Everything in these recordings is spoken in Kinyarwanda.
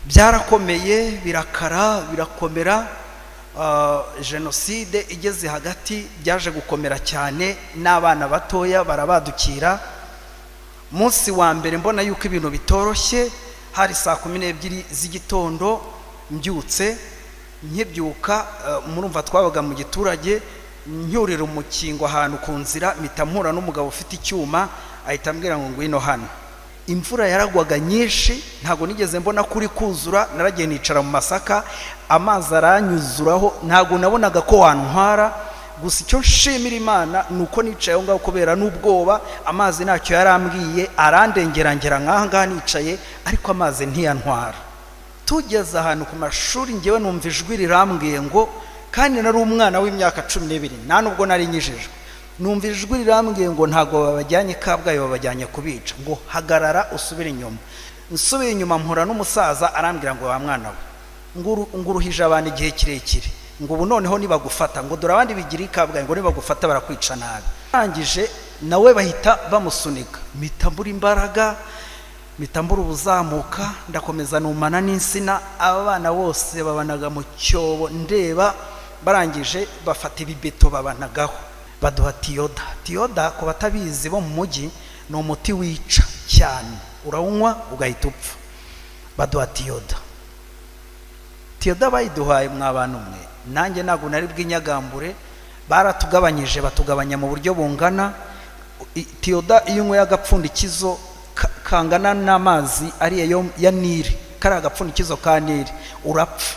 Byarakomeye, birakara, birakomera. Jenoside igeze hagati byaje gukomera cyane, n'abana batoya barabadukira. Munsi wa mbere mbona yuko ibintu bitoroshye, hari saa 12 z'igitondo mbyutse, nkibyuka murumva twabaga mu giturage, nyurira umukingo ahantu ku nzira, mpita mpura n'umugabo ufite icyuma, ahita ambwira ngo ngwino hano. Imvura yaragwaga nyinshi, ntago nigeze mbona kuri kuzura, naragiye nicara mu masaka, amazi aranyuzuraho, ntago nabonaga ko wantwara. Gusa icyo nshimira Imana nuko nicaye aho ngaho kubera n'ubwoba, amazi ntacyo yarambwiye, arandengerangera nk'aha ngaha nicaye, ariko amazi ntiyantwara. Tugeze ahantu ku mashuri ngewe numva ijwi rirambwiye ngo, kandi nari umwana w'imyaka 12, nta nubwo nari nyijejwe, numva ijwi rirambwiye ngo ntago babajyanye Kabgayi, babajyanye kubica, ngo hagarara usubire inyuma. Nsubiye inyuma mpura n'umusaza, arambwira ngo wa mwana we, nguruhije abantu igihe kirekire, ngo ubu noneho nibagufata, ngo dore abandi bigira Kabgayi, ngo nibagufata barakwica nabi. Arangije nawe bahita bamusunika, mpita mbura imbaraga, mpita mbura ubuzamuka, ndakomeza numana n'insina. Aba bana bose babanaga mu cyobo ndeba, barangije bafata ibibeto babanagaho, baduha tiyoda. Tiyoda ku batabizi bo mu mujyi ni umuti wica cyane, urawunywa ugahita upfa. Baduha tiyoda. Tiyoda bayiduhaye mwa bantu mwe, nanjye ntabwo nari bw'inyagambure, baratugabanyije, batugabanya mu buryo bungana. Tiyoda iyo unyweye agapfundikizo kangana n'amazi ariya ya Nili, kari agapfundikizo ka Nili, urapfa,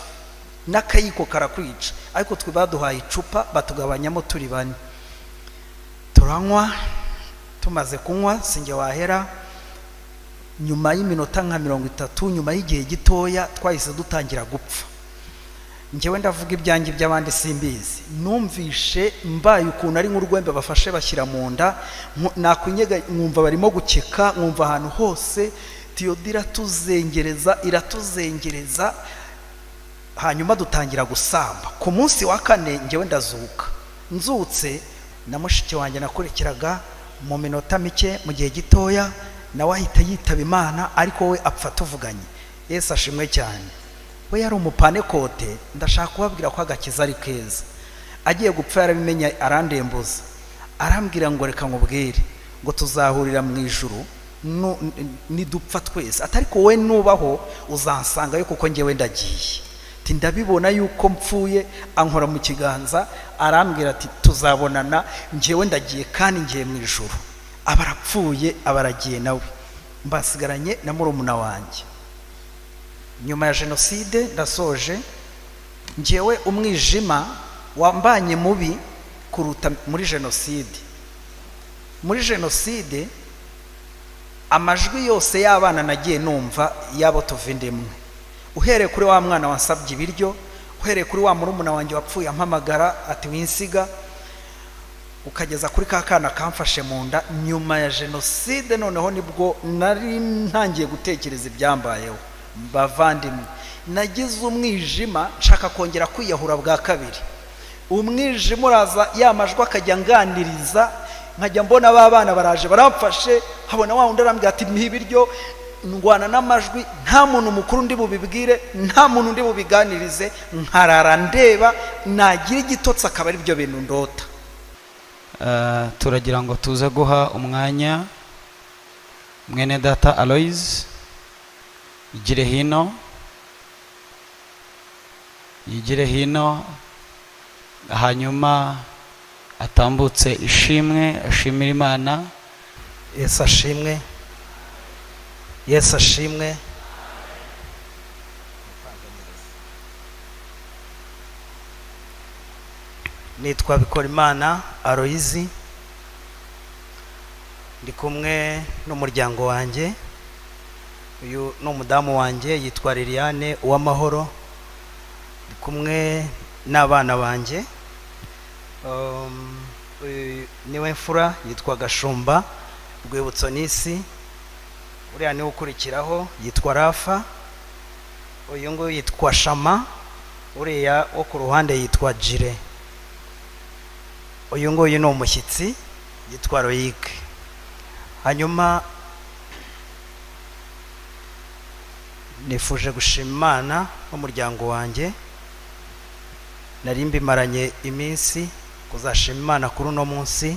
n'akayiko karakwica. Ariko twe baduhaye icupa batugabanyamo turi bane, turanywa. Tumaze kunywa sinjye wahera, nyuma y'iminota nka 30, nyuma y'igihe gitoya twahise dutangira gupfa. Njyewe ndavuga ibyanjye by'abandi simbizi, numvishe mbaye ukuntu ari nk'urwembe bafashe bashyira mu nda, nakunyega nkumva barimo gukeka, nkumva ahantu hose tiyoda iratuzengereza, iratuzengereza. Hanyuma dutangira gusamba. Ku munsi wa kane njyewe ndazuka, nzutse na mushiki wanjye nakurikiraga mu minota mike, mu gihe gitoya nawe ahita yitaba Imana, ariko we apfa tuvuganye. Yesu ashimwe cyane. We yari umupanekote, ndashaka kubabwira ko agakiza ari keza. Agiye gupfa yarabimenye, arandembuza, arambwira ngo reka nkubwire ngo tuzahurira mu ijuru nidupfa twese, atariko wowe nubaho uzansangayo kuko njyewe ndagiye. Ati ndabibona yuko mpfuye. Ankora mu kiganza arambwira ati tuzabonana, njyewe ndagiye kandi ngiye mu ijuru. Abarapfuye abaragiye nawe, mbasigaranye na murumuna wanjye. Nyuma ya jenoside ndasoje, njyewe umwijima wambanye mubi kuruta muri jenoside. Muri jenoside amajwi yose y'abana nagiye numva yabo tuva indimwe, uhereye kuri wa mwana wansabye ibiryo, uhereye kuri wa murumuna wanjye wapfuye ampamagara ati winsiga, ukageza kuri ka kana kamfashe mu nda. Nyuma ya jenoside noneho nibwo nari ntangiye gutekereza ibyambayeho. Bavandimwe, nagize umwijima nshaka kongera kwiyahura bwa kabiri. Umwijima uraza, ya majwi akajya nganiriza, nkajya mbona ba bana baraje baramfashe, habona wa wundi arambwira ati mpa ibiryo. Ndwana n'amajwi, nta muntu mukuru ndi bubibwire, nta muntu ndi bubiganirize, nkarara ndeba, nagira igitotsi akaba ari byo bintu ndota. Turagira ngo tuze guha umwanya mwene data Aloys, yigire hino, yigire hino, hanyuma atambutse ishimwe, ashimira Imana. Yesu ashimwe, Yesu ashimwe. Nitwa Bikorimana Aloys, ndi kumwe n'umuryango wanjye. Uyu ni umudamu wanjye yitwa Liliane Uwamahoro, ndi kumwe n'abana banjye. Niwe mfura yitwa Gashumba Rwibutso Nisi, uriya niwe ukurikiraho yitwa Rafa, uyu nguyu yitwa Shama, uriya wo ku ruhande yitwa Jire, uyu nguyu ni umushyitsi yitwa Loic. Hanyuma Nifuje gushima Imana n'umuryango wanjye. Nari mbimaranye iminsi kuzashima Imana kuri uno munsi.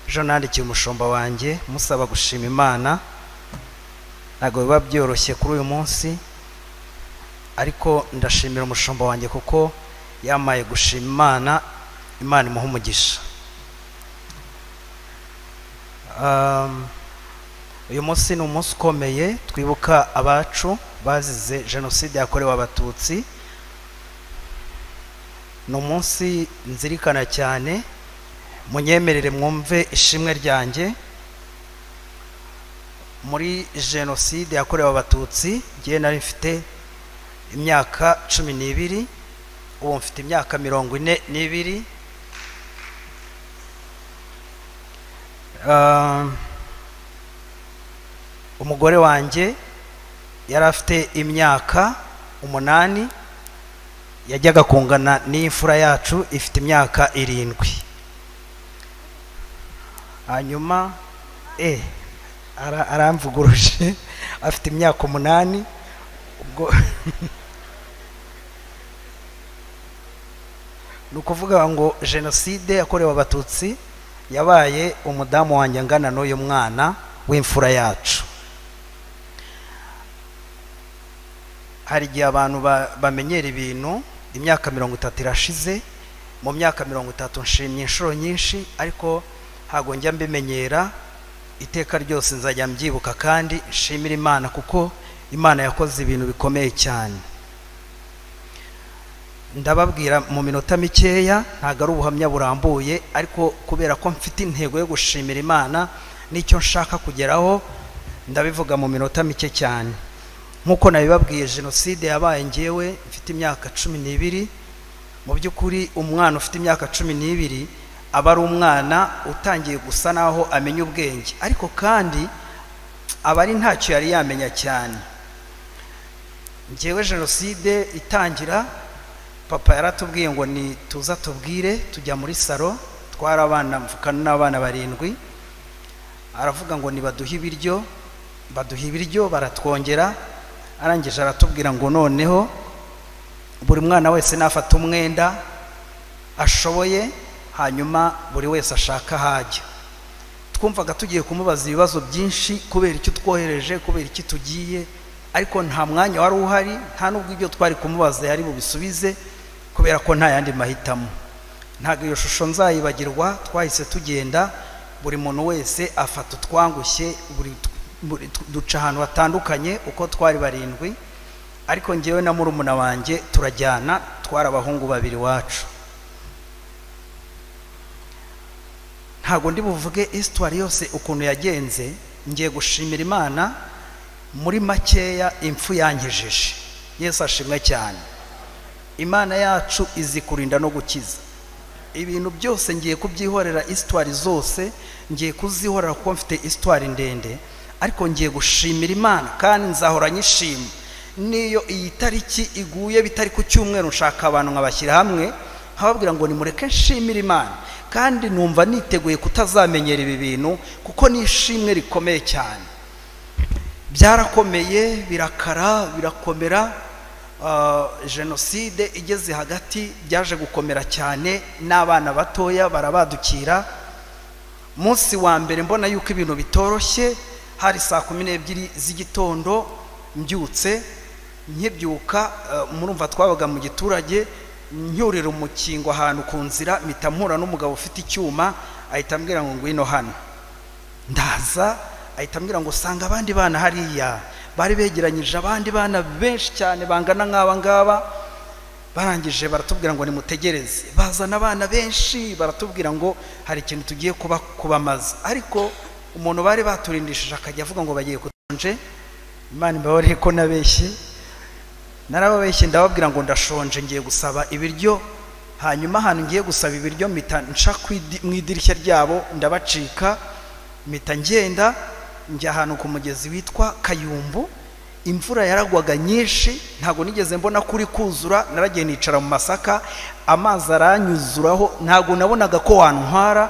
Ejo nandikiye umushumba wanjye musaba gushima Imana. Ntabwo biba byoroshye kuri uyu munsi, ariko ndashimira umushumba wanjye kuko yamaye gushima Imana. Imana imuha umugisha. Uyu munsi ni umunsi ukomeye, twibuka abacu bazize jenoside yakorewe Abatutsi. Ni umunsi nzirikana cyane, munyemerere mwumve ishimwe ryanjye. Muri jenoside yakorewe Abatutsi ngiye nari mfite imyaka 12, ubu mfite imyaka 42. Umugore wanjye yari afite imyaka 8, yajyaga kungana n'imfura yacu ifite imyaka 7. Hanyuma aramvuguruje afite imyaka 8, ubwo ni ukuvuga ngo jenoside yakorewe Abatutsi yabaye umudamu wanjye angana n'uyu mwana w'imfura yacu. Hari igihe abantu bamenyera ibintu, imyaka 30 irashize. Mu myaka 30 nshimye inshuro nyinshi, ariko ntabwo njya mbimenyera. Iteka ryose nzajya mbyibuka kandi nshimira Imana kuko Imana yakoze ibintu bikomeye cyane. Ndababwira mu minota mikeya, ntabwo ari ubuhamya burambuye, ariko kubera ko mfite intego yo gushimira Imana n'icyo nshaka kugeraho, ndabivuga mu minota mike cyane. Nk'uko nabibabwiye, jenoside yabaye ngewe mfite imyaka 12. Mu by'ukuri umwana ufite imyaka 12 aba ari umwana utangiye gusa naho amenya ubwenge, ariko kandi aba ari ntacyo yari yamenya cyane. Ngewe jenoside itangira, papa yaratubwiye ngo ni tuza tubwire, tujya muri salo, twari abana, mvukana n'abana 7. Aravuga ngo nibaduhe ibiryo, baduha ibiryo baratwongera. Arangije aratubwira ngo noneho buri mwana wese nafata umwenda ashoboye, hanyuma buri wese ashaka hajya. Twumvaga tugiye kumubaza ibibazo byinshi, kubera icyo twohereje, kubera iki tugiye, ariko nta mwanya wari uhari, nta nubwo ibyo twari kumubaza yari bubisubize, kubera ko nta yandi mahitamo. Ntabwo iyo shusho nzayibagirwa. Twahise tugenda, buri muntu wese afata utwangushye, buri duca ahantu hatandukanye uko twari 7, ariko ngewe na murumuna wanjye turajyana, twari abahungu 2 iwacu. Ntabwo ndi buvuge histoire yose ukuntu yagenze, ngiye gushimira Imana muri makeya impfu yankejeje. Yesu ashimwe cyane. Imana yacu izi kurinda no gukiza. Ibintu byose ngiye kubyihorera, histoire zose ngiye kuzihorera kuko mfite histoire ndende, ariko ngiye gushimira Imana kandi nzahora nyishima. Niyo iyi tariki iguye bitari ku cyumweru, nshaka abantu nkabashyira hamwe nkababwira ngo nimureke nshimire Imana, kandi numva niteguye kutazamenyera ibi bintu kuko ni ishimwe rikomeye cyane. Byarakomeye, birakara, birakomera. Jenoside igeze hagati byaje gukomera cyane, n'abana batoya barabadukira. Munsi wa mbere mbona yuko ibintu bitoroshye, hari saa 12 z'igitondo mbyutse, nkibyuka, murumva twabaga mu giturage, nyurira umukingo ahantu ku nzira, mpita mpura n'umugabo ufite icyuma, ahita ambwira ngo ngwino hano. Ndaza, ahita ambwira ngo sanga abandi bana hariya, bari begeranyije abandi bana benshi cyane bangana nk'aba ngaba. Barangije baratubwira ngo nimutegereze, bazana abana benshi, baratubwira ngo hari ikintu tugiye kubamaza. Ariko umuntu bari baturindishije akajya avuga ngo bagiye kutonje. Imana imbabarire ko nabeshye, narababeshye, ndababwira ngo ndashonje ngiye gusaba ibiryo. Hanyuma ahantu ngiye gusaba ibiryo mpita nca mu idirishya ryabo ndabacika, mpita ngenda njya ahantu ku mugezi witwa Kayumbu. Imvura yaragwaga nyinshi, ntabwo nigeze mbona kuri kuzura, naragiye nicara mu masaka, amazi aranyuzuraho, ntabwo nabonaga ko wantwara.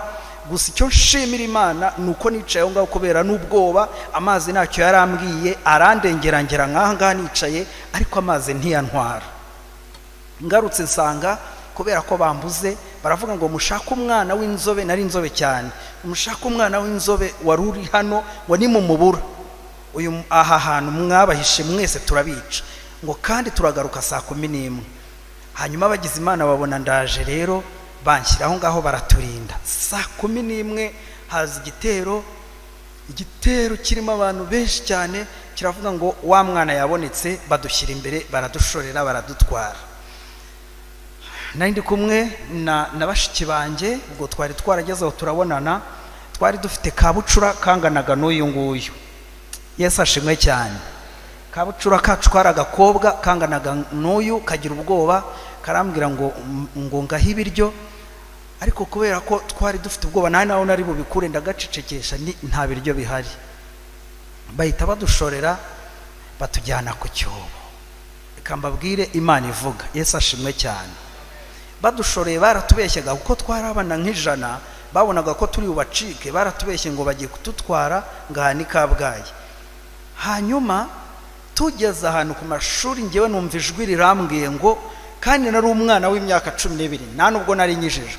Gusa icyo nshimira Imana ni uko nicaye aho ngaho kubera n'ubwoba, amazi ntacyo yarambwiye, arandengera ngera nk'aha ngaha nicaye, ariko amazi ntiyantwara. Ngarutse nsanga kubera ko bambuze, baravuga ngo mushake umwana w'inzobe, nari inzobe cyane, mushake umwana w'inzobe wari uri hano, ngo nimumubura uyu aha hantu mwabahishe mwese turabica, ngo kandi turagaruka saa 11. Hanyuma bagize Imana babona ndaje rero, banshyira aho ngaho baraturinda. Saa 11 haza igitero, igitero kirimo abantu benshi cyane, kiravuga ngo wa mwana yabonetse, badushyira imbere, baradushorera, baradutwara. Nari ndi kumwe na bashiki banjye, ubwo twari twarageze aho turabonana, twari dufite kabucura kanganaga n'uyu nguyu. Yesu ashimwe cyane. Kabucura kacu kari agakobwa kanganaga n'uyu, kagira ubwoba, karambwira ngo ngahe ibiryo, ariko kubera ko twari dufite ubwoba nta naho nari bubikure, ndagacecekesha nta biryo bihari. Bahita badushorera batujyana ku cyobo. Reka mbabwire Imana ivuga. Yesu ashimwe cyane. Badushoreye baratubeshyaga, kuko twarabana nk'ijana, babonaga ko turi bubacike, baratubeshye ngo bagiye kututwara ngaha ni Kabgayi. Hanyuma tugeze ahantu ku mashuri, ngewe numva ijwi rirambwiye ngo, kandi nari umwana w'imyaka 12, nta nubwo nari nyijijwe,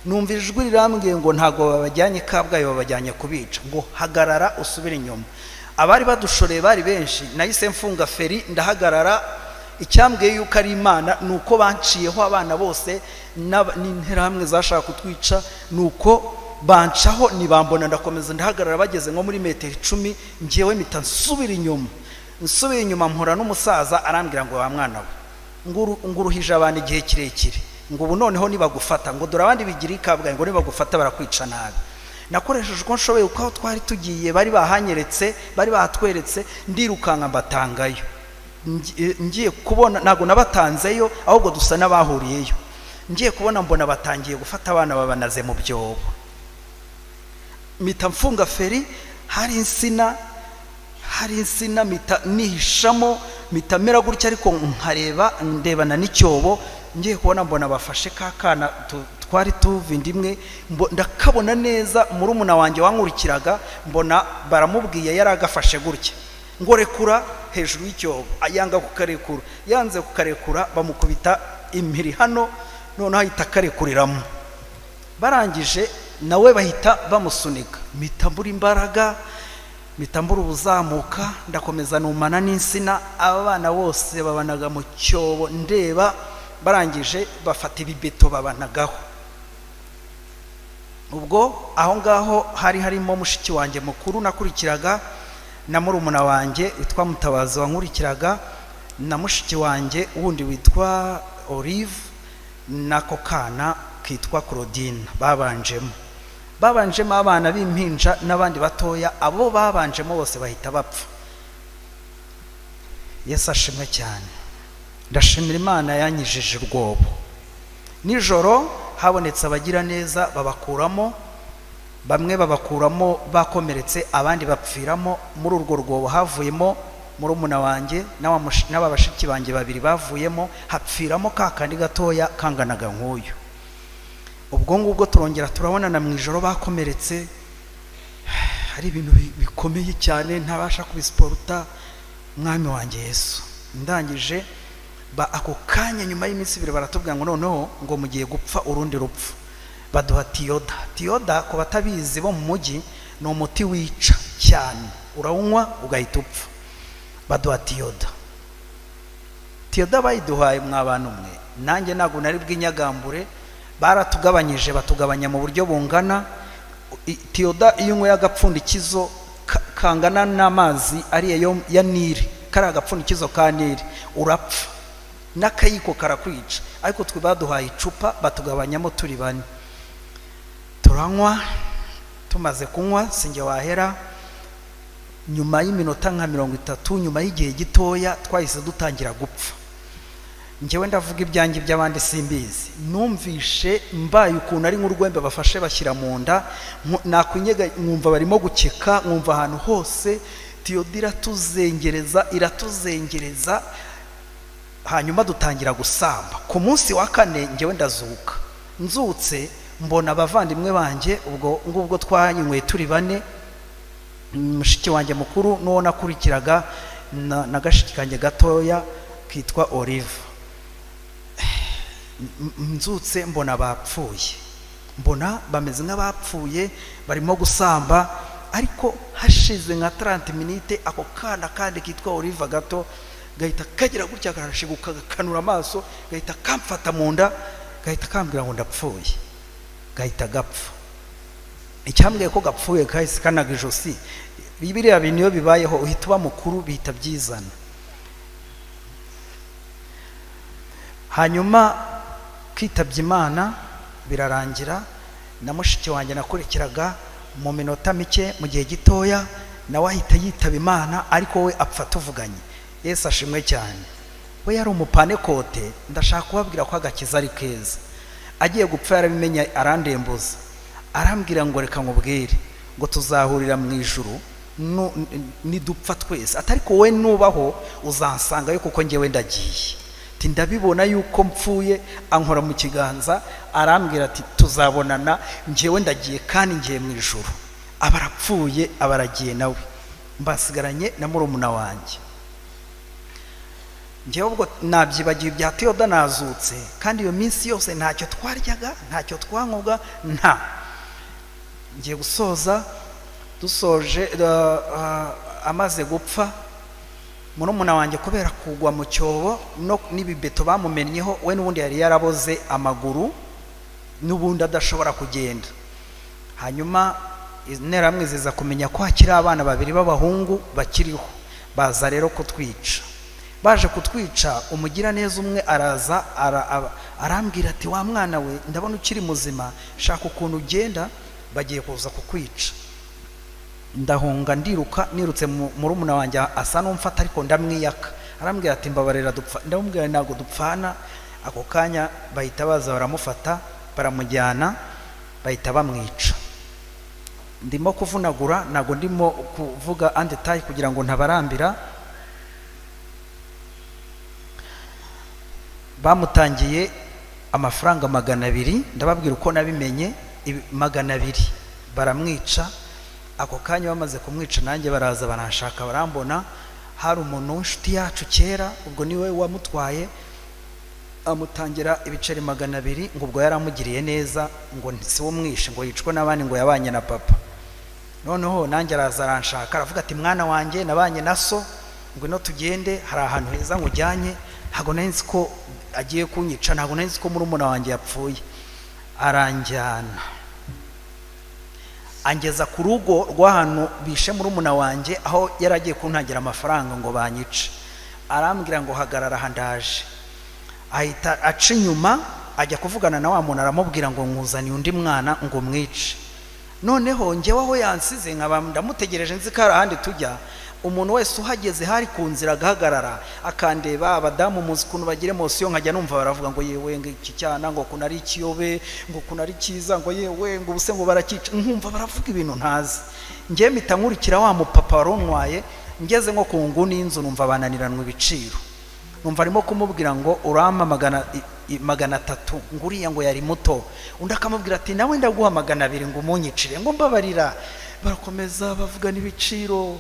numva ijwi rirambwiye ngo ntago babajyanye Kabgayi, babajyanye kubica, ngo hagarara usubire inyuma. Abari badushoreye bari benshi, nahise mfunga feri ndahagarara. Icyambwiye yuko ari Imana nuko banciyeho abana bose n'interahamwe zashaka kutwica, nuko bancaho nibambona, ndakomeza ndahagarara. Bageze nko muri metero 10, ngewe mpita nsubira inyuma. Nsubira inyuma mpura n'umusaza, arambwira ngo wa mwana we, nguruhije abantu igihe kirekire, ngo ubu noneho nibagufata, ngo dore abandi bigira Kabgayi, ngo nibagufata barakwica nabi. Nakoresheje uko nshoboye, uko aho twari tugiye bari bahanyeretse, bari bahatweretse, ndirukanka mbatangayo. Ngiye kubona ntago nabatanzeyo, ahubwo dusa n'abahuriyeyo. Ngiye kubona mbona batangiye gufata abana babanaze mu byobo. Mpita mfunga feri, hari insina, mpita nihishamo, mpita mera gutya, ariko nkareba ndebana n'icyobo. Ngiye kubona mbona bafashe ka kana twari tuva indimwe, ndakabona neza, murumuna wanjye wankurikiraga, mbona baramubwiye yari agafashe gutya, ngo rekura hejuru y'icyobo, yanga kukarekura, yanze kukarekura, bamukubita impiri hano, noneho ahita akarekuriramo. Barangije nawe bahita bamusunika, mpita mbura imbaraga, mpita mbura ubuzamuka, ndakomeza numana n'insina. Abana bose babanaga mu cyobo ndeba, barangije bafata ibibeto babanagaho. Ubwo aho ngaho hari harimo mushiki wanjye mukuru nakurikiraga, na murumuna wanjye witwa Mutabazi wankurikiraga, na mushiki wanjye wundi witwa Olive, nako kana kitwa Claudine. Babanjemo abana b'impinja n'abandi batoya, abo babanjemo bose bahita bapfa. Yesu ashimwe cyane. Ndashimira Imana yanyijije urwobo. Nijoro habonetse abagira neza babakuramo, bamwe babakuramo bakomeretse, abandi bapfiramo. Muri urwo rwobo havuyemo murumuna wanjye n'aba bashiki banjye babiri bavuyemo, hapfiramo ka kandi gatoya kanganaga nk'uyu. Ubwo ngubwo turongera turabonana mu ijoro bakomeretse, hari ibintu bikomeye cyane ntabasha kubisiporuta. Mwami wanjye Yesu. Ndangije ako kanya nyuma y'iminsi ibiri baratubwira ngo noneho ngo mugiye gupfa urundi rupfu, baduha tiyoda. Tiyoda ku batabizi bo mu mujyi ni umuti wica cyane, urawunywa ugahita upfa. Baduha tiyoda. Tiyoda bayiduhaye mwa bantu mwe, nanjye ntabwo nari bw'inyagambure, baratugabanyije, batugabanya mu buryo bungana. Tiyoda iyo unyweye agapfundikizo kangana n'amazi ariya ya Nili, kari agapfundikizo ka Nili, urapfa, n'akayiko karakwica. Ariko twe baduhaye icupa batugabanyamo turi bane, turanywa. Tumaze kunywa sinjye wahera, nyuma y'iminota nka 30, nyuma y'igihe gitoya twahise dutangira gupfa. Njyewe ndavuga ibyanjye by'abandi simbizi, numvishe mbaye ukuntu ari nk'urwembe bafashe bashyira mu nda, nakwinyega nkumva barimo gukeka, nkumva ahantu hose tiyoda iratuzengereza. Hanyuma dutangira gusamba. Ku munsi wa kane njyewe ndazuka, nzutse Mbona abavandimwe banjye, ubwo ngubwo twanywe turi bane, mushiki wanjye mukuru n'uwo nakurikiraga na gashiki kanjye gatoya kitwa Olive. Nzutse mbona bapfuye, mbona bameze nk'abapfuye barimo gusamba, ariko hashize nka 30 minutes ako kana kandi kitwa Olive gato gahita kagira gutya karashiguka gakanura amaso, gahita kamfata mu nda, gahita kambwira ngo ndapfuye, gahita gapfa. Icyambwiye ko gapfuye kahise kanaga ijosi. Biriya bintu iyo bibayeho uhita uba mukuru, bihita byizana. Hanyuma kwitabye Imana birarangira, na mushiki wanjye nakurikiraga mu minota mike, mu gihe gitoya nawe ahita yitaba Imana, ariko we apfa tuvuganye. Yesu ashimwe cyane. We yari umupanekote, ndashaka kubabwira ko agakiza ari keza. Agiye gupfa yarabimenye, arandembuza, arambwira ngo reka nkubwire ngo tuzahurira mu ijuru nidupfa twese, atariko we nubaho uzansangayo kuko ngewe ndagiye. Ati ndabibona yuko mpfuye. Ankora mu kiganza arambwira ati tuzabonana, ngewe ndagiye kandi ngiye mu ijuru. Abarapfuye abaragiye nawe, mbasigaranye na murumuna wanjye. Ngewe ubwo nabyibagiwe ibya Teoda, nazutse, kandi iyo minsi yose ntacyo twaryaga, ntacyo twanywaga, nta. Ngiye gusoza, dusoje amaze gupfa murumuna wanjye kubera kugwa mu cyobo no n'ibibeto bamumennyeho, we n'ubundi yari yaraboze amaguru n'ubundi adashobora kugenda. Hanyuma interahamwe ziza kumenya ko hakiri abana babiri b'abahungu bakiriho, baza rero kutwica. Baje kutwica, umugiraneza umwe araza arambwira ati wa mwana we, ndabona ukiri muzima, shaka ukuntu ugenda, bagiye kuza kukwica. Ndahunga ndiruka, nirutse murumuna wanjye asa n'umfata ariko ndamwiyaka, arambwira ati mbabarira dupfa. Ndamubwira ntabwo dupfana. Ako kanya bahita baza baramufata baramujyana, bahita bamwica. Ndimo kuvunagura, ntabwo ndimo kuvuga andetaye kugira ngo ntabarambira. Bamutangiye amafaranga 200, ndababwira uko nabimenye, 200 baramwica. Ako kanya bamaze kumwica nanjye baraza baranshaka barambona. Hari umuntu w'inshuti yacu kera, ubwo niwe wamutwaye, amutangira ibiceri 200, ngo ubwo yaramugiriye neza, ngo si wo mwishe, ngo yicwe n'abandi, ngo yabanye na papa. Noneho nanjye araza aranshaka, aravuga ati mwana wanjye nabanye na so, ngwino tugende, hari ahantu heza nkujyanye. Ntabwo nari nzi ko agiye kunyica, ntabwo nari nzi ko murumuna wanjye yapfuye. Aranjyana angeza ku rugo rw'ahantu bishe murumuna wanjye, aho yari agiye kuntangira amafaranga ngo banyice. Arambwira ngo hagarara aha ndaje. Ahita aca inyuma ajya kuvugana na wa muntu, aramubwira ngo nkuzaniye undi mwana ngo mwice. Noneho njyewe aho yansize nkaba ndamutegereje, nzi ko hari ahandi tujya. Umuntu wese uhageze hari ku nzira agahagarara akandeba. Abadamu muzi ukuntu bagira emosiyo, nkajya numva baravuga ngo yewe ngo iki cyana, ngo ukuntu ari ikiyobe, ngo ukuntu ari cyiza, ngo yewe ngo ubuse ngo barakica, nkumva baravuga ibintu ntazi. Njyewe mpita nkurikira wa mupapa wari untwaye, ngeze nko ku nguni y'inzu numva bananiranwa ibiciro. Numva arimo kumubwira ngo urampa 300, ngo uriya ngo yari muto. Undi akamubwira ati nawe ndaguha 200 ngo umunyicire, ngo mbabarira. Barakomeza bavuga n'ibiciro.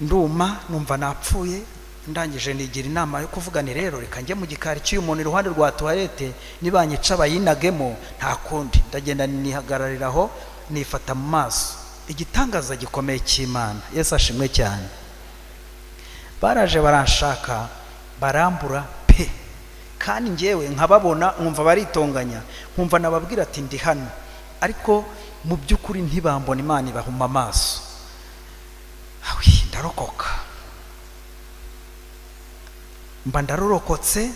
Nduma numva napfuye. Ndangije nigira inama yo kuvuga ni rero reka njye mu gikari cy'uyu muntu iruhande rwa toilette, nibanyica bayinagemo nta kundi. Ndagenda nihagarariraho, nifata mu maso. Igitangaza gikomeye cy'Imana, Yesu ashimwe cyane. Baraje baranshaka barambura pe, kandi njyewe nkababona nkumva baritonganya, nkumva nababwira ati ndi hano, ariko mu by'ukuri ntibambona. Imana ibahuma amaso. Ndarokoka, mba ndarurokotse.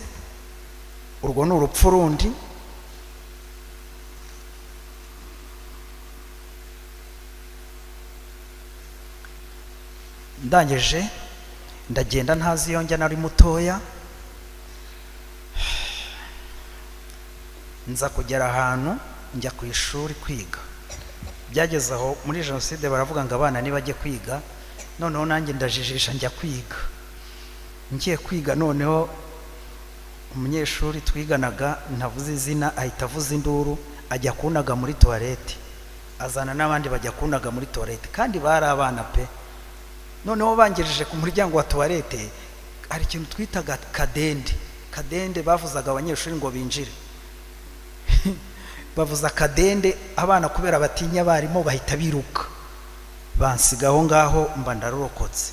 Urwo ni urupfu rundi. Ndangije ndagenda ntazi iyo njya, nari mutoya. Nza kugera ahantu njya ku ishuri kwiga. Byageze aho muri jenoside baravuga ngo abana nibajye kwiga, noneho nanjye ndajijisha njya kwiga. Ngiye kwiga noneho umunyeshuri twiganaga ntavuze izina ahita avuza induru, Ajya kunaga muri toilette, azana n'abandi bajya kunaga muri toilette, kandi bari abana pe. Noneho bangejeje ku muryango wa toilette, hari ikintu twitaga kadende. Kadende bavuzaga abanyeshuri ngo binjire, bavuza kadende, abana kubera batinya abarimu bahita biruka, bansiga aho ngaho, mba ndarokotse.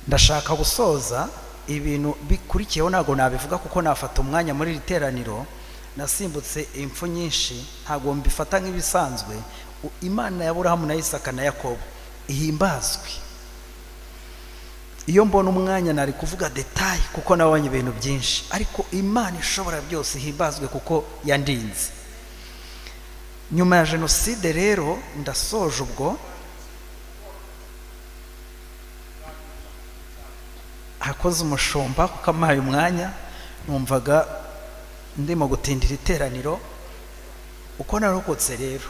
Ndashaka gusoza ibintu bikurikiyeho, ntabwo nabivuga kuko nafata umwanya muri iri teraniro. Nasimbutse impfu nyinshi, ntabwo mbifata nk'ibisanzwe. Imana ya Aburahamu na Isaka na Yakobo ihimbazwe. Iyo mbona umwanya nari kuvuga detail kuko nabonye ibintu byinshi, ariko Imana ishobora byose ihimbazwe kuko yandinze. Nyuma ya jenoside rero ndasoje ubwo, hakoze umushumba kuko ampaye umwanya, numvaga ndimo gutindira iteraniro. Uko narokotse rero,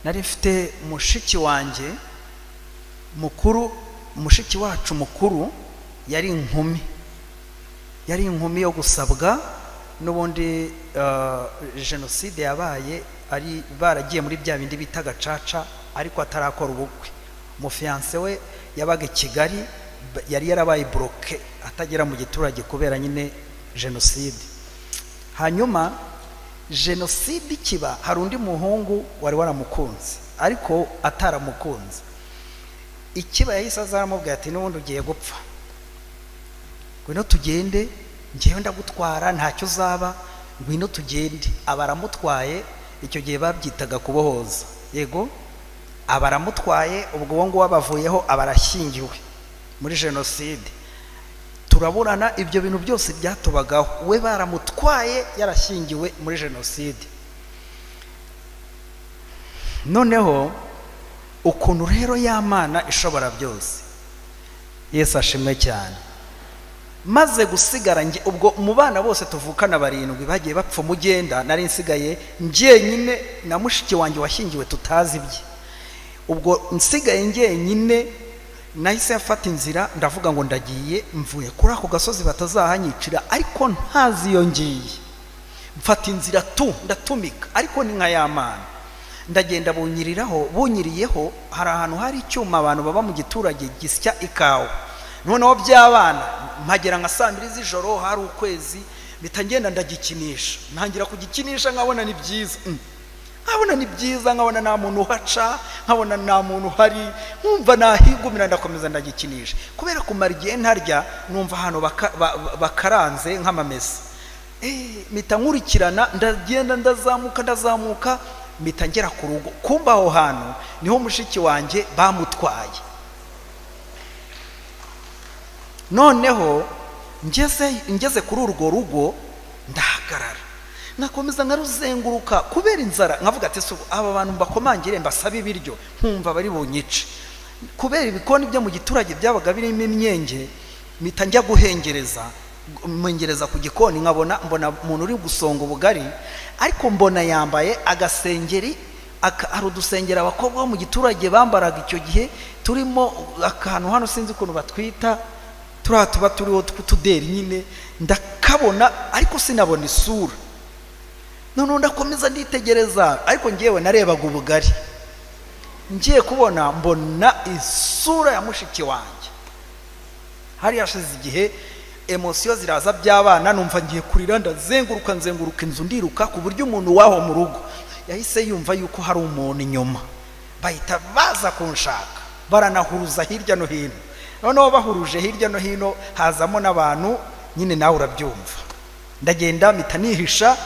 nari mfite mushiki wanjye mukuru, mushiki wacu mukuru yari inkumi, yari inkumi yo gusabwa. N'ubundi jenoside yabaye ari baragiye muri bya bindi bita gacaca, ariko atarakora ubukwe. Umufiyanse we yabaga i Kigali, yari yarabaye bloke atagera mu giturage kubera nyine jenoside. Hanyuma jenoside ikiba, hari undi muhungu wari waramukunze ariko ataramukunze. Ikiba yahise azaramubwira ati n'ubundi ugiye gupfa, ngwino tugende, ngewe ndagutwara ntacyo uzaba, ngwino tugende. Abaramutwaye, icyo gihe babyitaga kubohoza, yego abaramutwaye. Ubwo uwo nguwo abavuyeho, abarashyingiwe muri jenoside. Turaburana, ibyo bintu byose byatubagaho, we baramutwaye yarashyingiwe muri jenoside. Noneho ukuntu rero y'Imana ishobora byose, Yesu ashimwe cyane. Maze gusigara nge, ubwo mu bana bose tuvukana barindwi bagiye bapfa umugenda, nari nsigaye njyenyine na mushiki wanjye washyingiwe tutazi ibye. Ubwo nsigaye njyenyine, nahise mfata inzira ndavuga ngo ndagiye, mvuye kuri ako gasozi batazahanyicira, ariko ntazi iyo ngiye. Mfata inzira tu ndatumika, ariko ni nka y'Imana. Ndagenda bunyiriraho, bunyiriyeho hari ahantu hari icyuma abantu baba mu giturage gisya ikawa. Noneho by'abana mpagera nka saa mbiri z'ijoro, hari ukwezi, mpita ngenda ndagikinisha, ntangira kugikinisha nkabona ni byiza, nkabona ni byiza, nkabona nta muntu uhaca, nkabona nta muntu uhari, nkumva nahigumira, ndakomeza ndagikinisha. Kubera kumara igihe ntarya, numva ahantu bakaranze nk'amamesa. Mpita nkurikirana, ndagenda ndazamuka ndazamuka, mpita ngera ku rugo. Kumba aho hantu niho mushiki wanjye bamutwaye. Noneho ngeze kuri urwo rugo ndahagarara, nakomeza nkaruzenguruka kubera inzara, nkavuga ati aba bantu mbakomangire mbasabe ibiryo, nkumva bari bunyice. Kubera ibikoni byo mu giturage byabaga birimo imyenge, mpita njya guhengereza, mwengereza ku gikoni, nkabona mbona umuntu uri gusonga ubugari, ariko mbona yambaye agasengeri, hari udusengera abakobwa bo mu giturage bambaraga icyo gihe, turimo akantu hano sinzi ukuntu batwita, turiya tuba turiho tw'utuderi nyine, ndakabona ariko sinabona isura. Noneho ndakomeza nditegereza, ariko ngewe narebaga ubugari, ngiye kubona mbona isura ya mushiki wanjye. Hari hashize igihe, emosiyo ziraza by'abana, numva ngiye kurira, ndazenguruka nzenguruka inzu ndiruka, ku buryo umuntu waho mu rugo yahise yumva yuko hari umuntu inyuma. Bahita baza kunshaka, baranahuruza hirya no hino. Noneho bahuruje hirya no hino, hazamo n'abantu nyine, nawe urabyumva. Ndagenda mpita nihisha,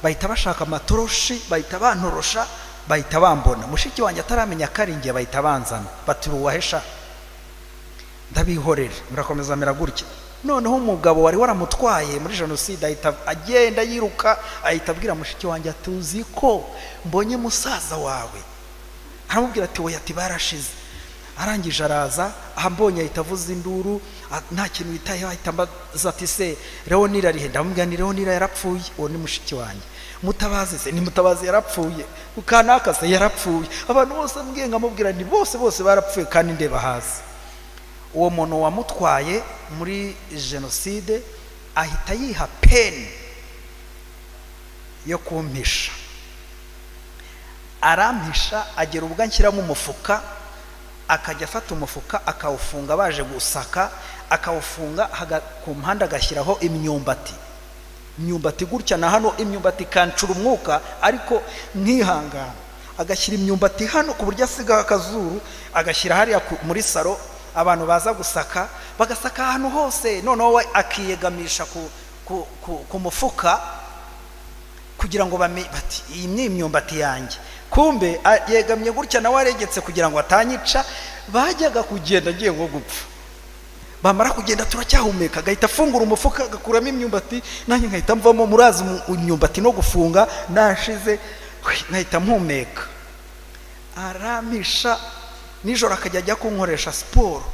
bahita bashaka amatoroshi, bahita bantorosha, bahita bambona. Mushiki wanjye ataramenya karingiye, bahita banzana, bati uwahesha. Ndabihorera, murakomeza mera gutya. Noneho umugabo wari waramutwaye muri jenoside ahita agenda yiruka, ahita abwira mushiki wanjye ati uzi ko mbonye musaza wawe. Aramubwira ati oya, ati barashize. Arangije araza, ambonye ahita avuza induru, nta kintu yitayeho, ahita ambaza ati se Leonira ari he? Ndamubwira nti Leonira yarapfuye, uwo ni mushiki wanjye. Mutabazi se? Ni Mutabazi yarapfuye, Kanaka se yarapfuye. Abantu bose mbwiye nkamubwira nti bose bose barapfuye kandi ndeba hasi. Uwo muntu wamutwaye muri jenoside ahita yiha peni yo kumpisha. Arampisha agera ubwo anshyiramo umufuka, akajya afata umufuka akawufunga baje gusaka, akawufunga ku mpande agashyiraho imyumbati, imyumbati gutya na hano, imyumbati ikancura umwuka ariko nkihangana. Agashyira imyumbati hano ku buryo asigaho akazuru, agashyira hariya muri saro, abantu baza gusaka bagasaka ahantu hose, noneho we akiyegamisha ku mufuka kugira ngo bati iyi ni imyumbati yanjye. Kumbe yegamye gutya nawe aregetse kugira ngo atanyica. Bajyaga kugenda agiye nko gupfa, bamara kugenda turacyahumeka, agahita afungura umufuka agakuramo imyumbati, nanjye nkahita mvamo. Murazi imyumbati no gufunga nashize, nkahita mpumeka. Aramisha nijoro akajya ajya kunkoresha siporo.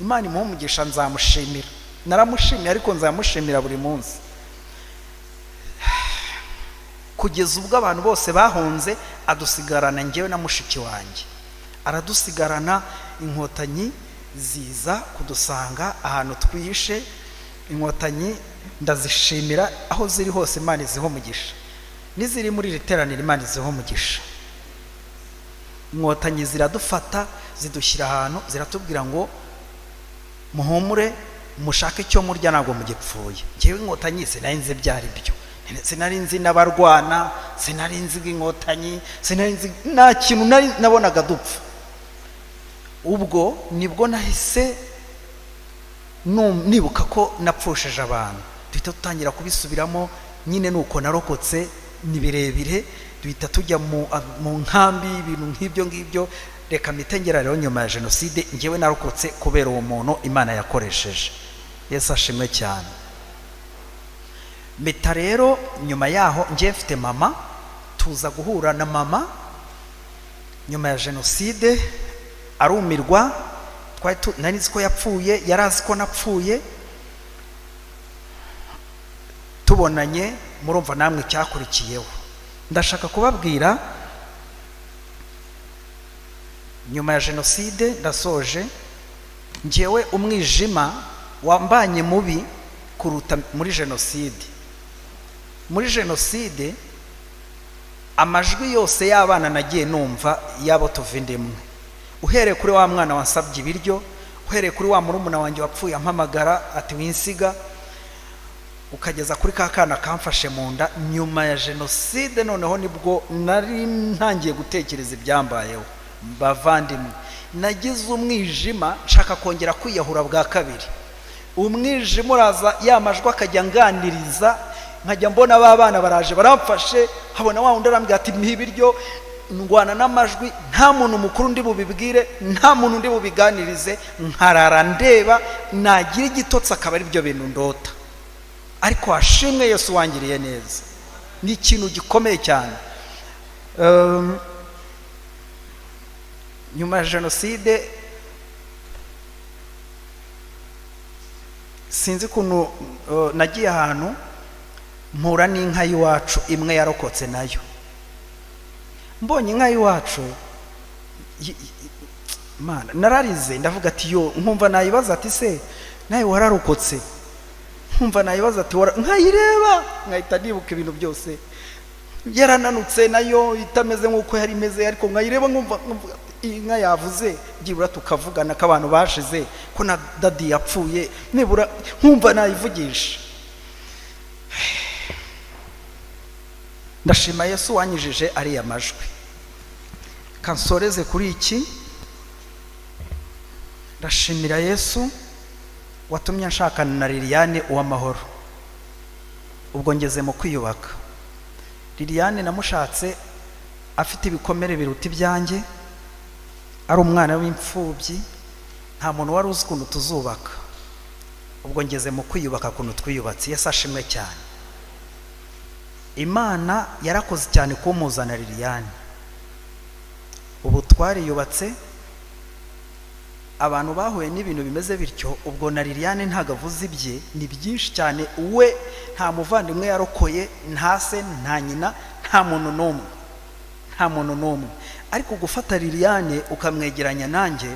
Imana imuhe umugisha, nzamushimira. Naramushimiye ariko nzamushimira buri munsi, kugeza ubwo abantu bose bahunze adusigarana njyewe na mushiki wanjye. Aradusigarana, inkotanyi ziza kudusanga ahantu twihishe. Inkotanyi ndazishimira aho ziri hose, Imana iziho umugisha, n'iziri muri iri teraniro Imana iziho umugisha. Inkotanyi ziradufata zidushyira ahantu, ziratubwira ngo muhumure mushake icyo murya ntabwo mugipfuye. Njyewe inkotanyi sinari nzi ibyo ari byo, sinari nzi n'abarwana, sinari nzi inkotanyi, sinari nzi nta kintu nabonaga dupfa. Ubwo nibwo nahise nibuka ko napfushije abantu, duhita dutangira kubisubiramo nyine. Nuko narokotse ni birebire, duhita tujya mu nkambi, ibintu nk'ibyo ngibyo. Reka mitengera rero nyuma ya jenoside njyewe narokotse kubera uwo muntu Imana yakoresheje. Yesu ashimwe cyane. Mpita rero nyuma yaho njye mfite mama, tuza guhura na mama nyuma ya jenoside, arumirwa. Nari nzi ko yapfuye, yari azi ko napfuye. Tubonanye murumva namwe icyakurikiyeho. Ndashaka kubabwira nyuma ya jenoside ndasoje, njyewe umwijima wambanye mubi kuruta muri jenoside. Muri jenoside amajwi yose y'abana nagiye numva yabo tuva indimwe, uhereye kuri wa mwana wansabye ibiryo, uhereye kuri wa murumuna wanjye wapfuye ampamagara ati winsiga, ukageza kuri ka kana kamfashe mu nda. Nyuma ya jenoside noneho nibwo nari ntangiye gutekereza ibyambayeho. Bavandimwe, nagize umwijima nshaka kongera kwiyahura bwa kabiri. Umwijima uraza, ya majwi akajya nganiriza, nkajya mbona ba bana baraje baramfashe, habona wa wundi arambwira ati mpa ibiryo. Ndwana n'amajwi, nta muntu mukuru ndi bubibwire, nta muntu ndi bubiganirize, nkarara ndeba, nagira igitotsi akaba ari byo bintu ndota. Ariko hashimwe Yesu wangiriye neza, ni ikintu gikomeye cyane. Nyuma ya jenoside sinzi ukuntu nagiye ahantu mpura n'inka y'iwacu imwe yarokotse nayo. Mbonye inka y'iwacu nararize, ndavuga ati yo, nkumva nayibaza ati se nawe wararokotse, nkumva nayibaza ati nkayireba nkahita nibuka ibintu byose. Yarananutse nayo itameze nk'uko yari imeze, ariko nkayireba nkumva inka yavuze, byibura tukavugana ko abantu bashize, ko na dadi yapfuye, nibura nkumva nayivugisha. Ndashima Yesu wanyijije ariya majwi. Kansoreze kuri iki, ndashimira Yesu watumye nshakana na Liliane Uwamahoro. Ubwo ngeze mu kwiyubaka. Liliane namushatse afite ibikomere biruta ibyanjye, ari umwana w'imfubyi, nta muntu wari uzi ukuntu tuzubaka. Ubwo ngeze mu kwiyubaka ukuntu twiyubatse. Yesu ashimwe cyane. Imana yarakoze cyane kumuzana Liliane. Ubu twariyubatse, abantu bahuye n'ibintu bimeze bityo. Ubwo na Liliane ntago avuze ibye, ni byinshi cyane. We nta muvandimwe yarokoye, nta se, nta nyina, nta muntu n'umwe, nta muntu n'umwe. Ariko gufata Liliane ukamwegeranya nanjye,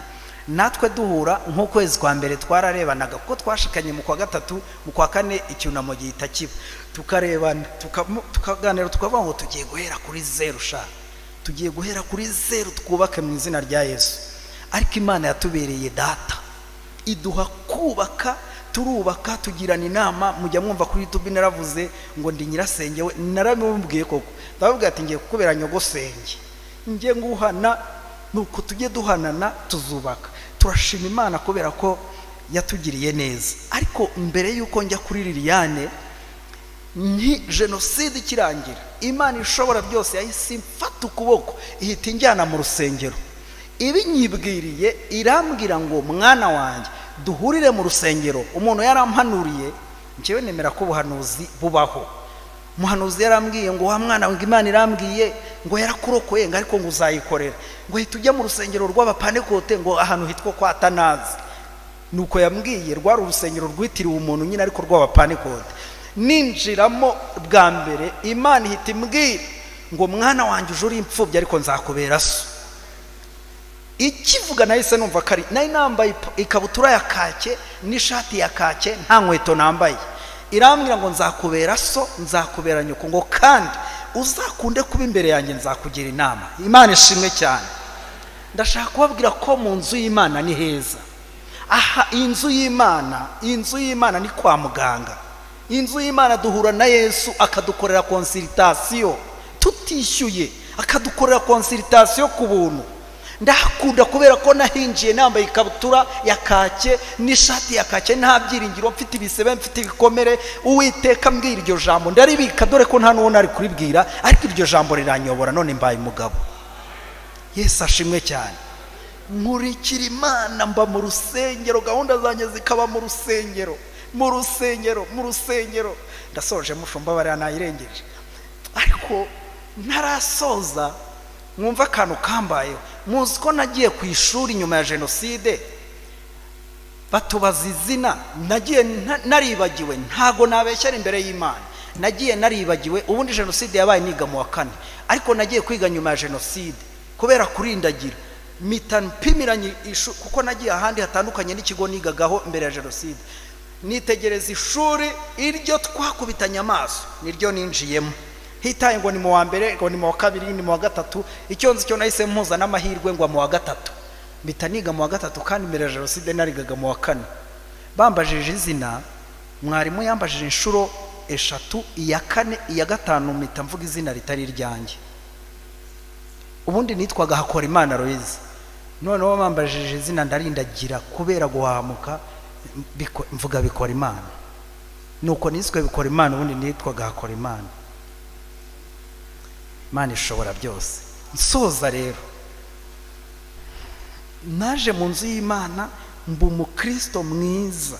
Natwe duhura nk'ukwezi kwa mbere twararebanaga, kuko twashikanye mu kwa gatatu, mu kwa kane icyunamo gihita kiba, tukarebana tukaganira, tukavuga ngo tugiye guhera kuri zeru sha, tugiye guhera kuri zeru twubake mu izina rya Yesu. Ariko Imana yatubereye data, iduha kubaka, turubaka, tugirana inama. Mujya mwumva kuri YouTube naravuze ngo ndi nyirasenge we, naramubwiye koko, ndavuga ati ngiye kukubera nyogosenge, ngiye nguhana, nuko tujye duhanana tuzubaka. Turashima Imana kubera ko yatugiriye neza. Ariko mbere yuko njya kuri Liliane, ni jenoside ikirangira, Imana ishobora byose yahise imfata ukuboko ihita injyana mu rusengero. Ibinyibwiriye irambwira ngo mwana wanjye duhurire mu rusengero. Umuntu yarampanuriye, njyewe nemera ko ubuhanuzi bubaho. Umuhanuzi yarambwiye ngo wa mwana wanjye, Imana irambwiye ngo yarakurokoye, ngo ariko ngo uzayikorera, ngo hita ujya mu rusengero rw'abapanekote, ngo ahantu hitwa kwa Tanazi. Nuko yambwiye, rwari urusengero rwitiriwe umuntu nyine ariko rw'abapanekote. Ninjiramo bwa mbere, Imana ihita imbwira ngo mwana wanjye uje uri imfubyi ariko nzakubera so. Ikivuga nahise numva kari nari nambaye ikabutura ya kake n'ishati ya kake, nta nkweto nambaye. Irambwira ngo nzakubera so, nzakubera nyoko, ngo kandi uzakunde kuba imbere yanjye nzakugira inama. Imana ishimwe cyane. Ndashaka kubabwira ko mu nzu y'Imana ni heza. Aha inzu y'Imana, inzu y'Imana ni kwa muganga. Inzu y'Imana duhura na Yesu akadukorera consultation tutishyuye, akadukorera consultation ku buntu. Ndakunda kubera ko nahinjiye nambaye ikabutura ya kake n'ishati ya kake, nta byiringiro mfite, ibisebe mfite, ibikomere. Uwiteka mbwira iryo jambo ndaribika, dore ko nta n'uwo nari kuribwira, ariko iryo jambo riranyobora, none mbaye umugabo. Yesu ashimwe cyane. Nkurikira Imana, mba mu rusengero, gahunda zanjye zikaba mu rusengero, mu rusengero, mu rusengero. Ndasoje mushumba bariya nayirengeje, ariko ntarasoza mwumva akantu kambayeho. Muzi ko nagiye ku ishuri nyuma ya jenoside batubaza izina, nagiye naribagiwe, ntago nabeshyara imbere y'Imana, nagiye naribagiwe. Ubundi jenoside yabaye niga mu wa kane, ariko nagiye kwiga nyuma ya jenoside kubera kurindagira, mpita mpimiranye kuko nagiye ahandi hatandukanye n'ikigo nigagaho mbere ya jenoside. Nitegereza ishuri iryo twakubitanye amaso niryo ninjiyemo, hitaye ngo ni mu wa mbere, ngo ni mu wa kabiri, ni mu wa gatatu. Icyo nzi cyo nahise mpuza n'amahirwe ngo mu wa gatatu, mpita niga mu wa gatatu, kandi mbere ya jenoside narigaga mu wa kane. Bambajije izina, mwarimu yambajije inshuro 3, iya kane, iya gatanu mpita mvuga izina ritari iryanjye. Ubundi nitwaga Hakorimana Aloys, noneho bambajije izina ndarindagira kubera guhamuka, mvuga Bikora Imana. Nuko niswe Bikora Imana, ubundi nitwaga Hakorimana. Imana ishobora byose. Nsoza rero, naje mu nzu y'Imana mba umukristo mwiza,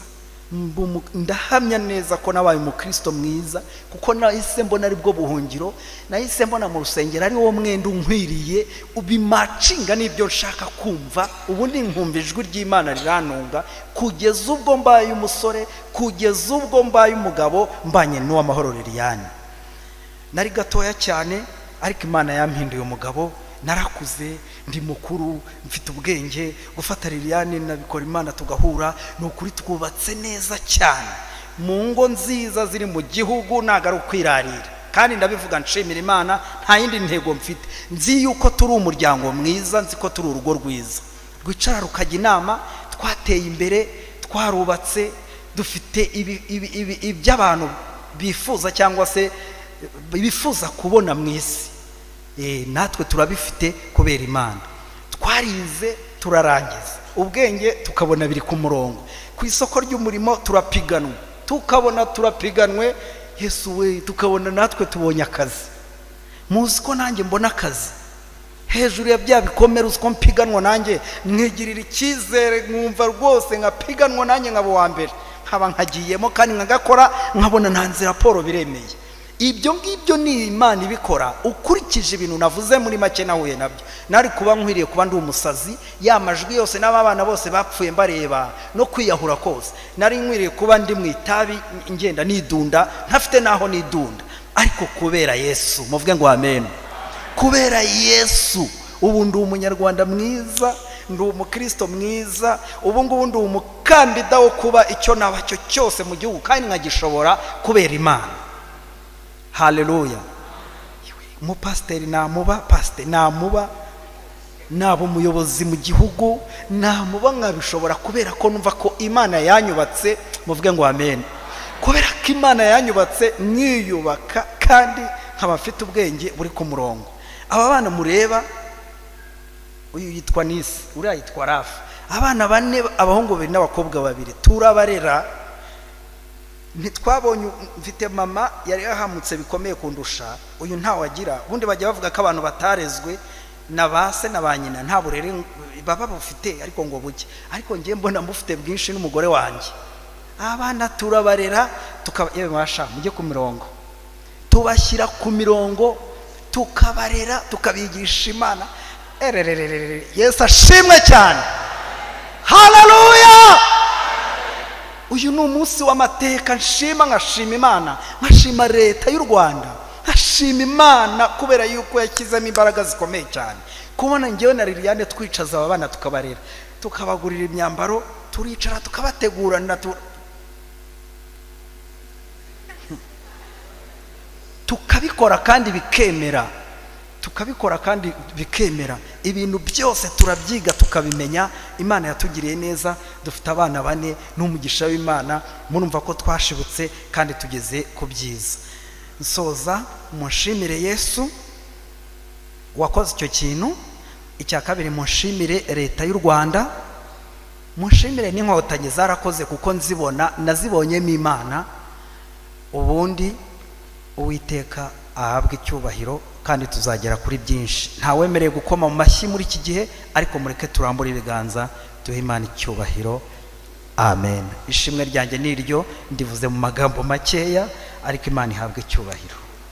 ndahamya neza ko nabaye umukristo mwiza, kuko nahise mbona ari bwo buhungiro, nahise mbona mu rusengero ari wo mwenda unkwiriye, ubimacinga n'ibyo nshaka kumva. Ubundi nkumva ijwi ry'Imana rirantunga kugeza ubwo mbaye umusore, kugeza ubwo mbaye umugabo, mbanye n'uwamahoro Liliane. Nari gatoya cyane, ariko Imana yampinduye umugabo, narakuze, ndi mukuru, mfite ubwenge. Gufata Liliane nabikora Imana tugahura, ni ukuri twubatse neza cyane mu ngo nziza ziri mu gihugu, ntago ari ukwirarira. Kandi ndabivuga nshimira Imana, nta yindi ntego mfite, nzi yuko turi umuryango mwiza, nzi ko turi urugo rwiza rwicara rukajya inama, twateye imbere, twarubatse, dufite iby'abantu bifuza cyangwa se bifuza kubona mu isi, natwe turabifite kubera Imana. Twarize turarangiza, ubwenge tukabona biri ku murongo, ku isoko ry'umurimo turapiganwa, tukabona turapiganwe, Yesu we, tukabona natwe tubonye akazi. Muzi ko nanjye mbona akazi hejuru ya bya bikomere, uzi ko mpiganwa nanjye nkigirira icyizere, nkumva rwose nkapiganwa nanjye nkaba uwa mbere, nkaba nkagiyemo kandi nkagakora, nkabona ntanze raporo biremeye. Ibyo ngibyo ni Imana ibikora. Ukurikije ibintu navuze muri make nahuye nabyo, nari kuba nkwiriye kuba ndi umusazi, ya majwi yose n'abana bose bapfuye mbareba no kwiyahura kose, nari nkwiriye kuba ndi mu itabi ngenda nidunda, ntafite naho nidunda. Ariko kubera Yesu, muvuge ngo amen. Kubera Yesu ubu ndi umunyarwanda mwiza, ndi umukristo mwiza. Ubu ngubu ndi umukandida wo kuba icyo naba cyo cyose mu gihugu, kandi nkagishobora kubera Imana. Haleluya. Umupasiteri namuba, pasiteri namuba, naba umuyobozi mu gihugu namuba, nkabishobora kubera ko numva ko Imana yanyubatse. Muvuge ngo amen. Kubera ko Imana yanyubatse nkiyubaka, kandi nkaba mfite ubwenge buri ku murongo. Aba bana mureba, uyu yitwa Nisi, uriya yitwa Rafa, abana bane, abahungu babiri n'abakobwa babiri, turabarera. Ntitwabonye, mfite mama yari yahamutse bikomeye kundusha, uyu ntawe agira. Ubundi bajya bavuga ko abantu batarezwe na ba se na ba nyina nta burere baba bufite, ariko ngo buke, ariko ngiye mbona mufite bwinshi n'umugore wanjye. Abana turabarera, tukaba yewe mwasha mujye ku mirongo, tubashyira ku mirongo, tukabarera, tukabigisha Imana. Erererere, Yesu ashimwe cyane. Haleluya. Uyu ni umunsi w'amateka. Nshima, nkashima Imana, nkashima leta y'u Rwanda, nkashima Imana kubera yuko yashyizemo imbaraga zikomeye cyane. Kubona ngewe na Liliane twicaza aba bana, tukabarera, tukabagurira imyambaro, turicara tukabategurana, tukabikora kandi bikemera, tukabikora kandi bikemera. Ibintu byose turabyiga tukabimenya. Imana yatugiriye neza, dufite abana bane n'umugisha w'Imana. Murumva ko twashibutse kandi tugeze ku byiza. Nsoza, munshimire Yesu wakoze icyo kintu. Icya kabiri, munshimire leta y'u Rwanda, munshimire n'inkotanyi zarakoze, kuko nzibona, nazibonyemo Imana. Ubundi Uwiteka ahabwe icyubahiro, kandi tuzagera kuri byinshi. Ntawemerewe gukoma mu mashyi muri iki gihe, ariko mureke turambure ibiganza duhe Imana icyubahiro. Amen. Ishimwe ryanjye ni iryo, ndivuze mu magambo makeya, ariko Imana ihabwe icyubahiro.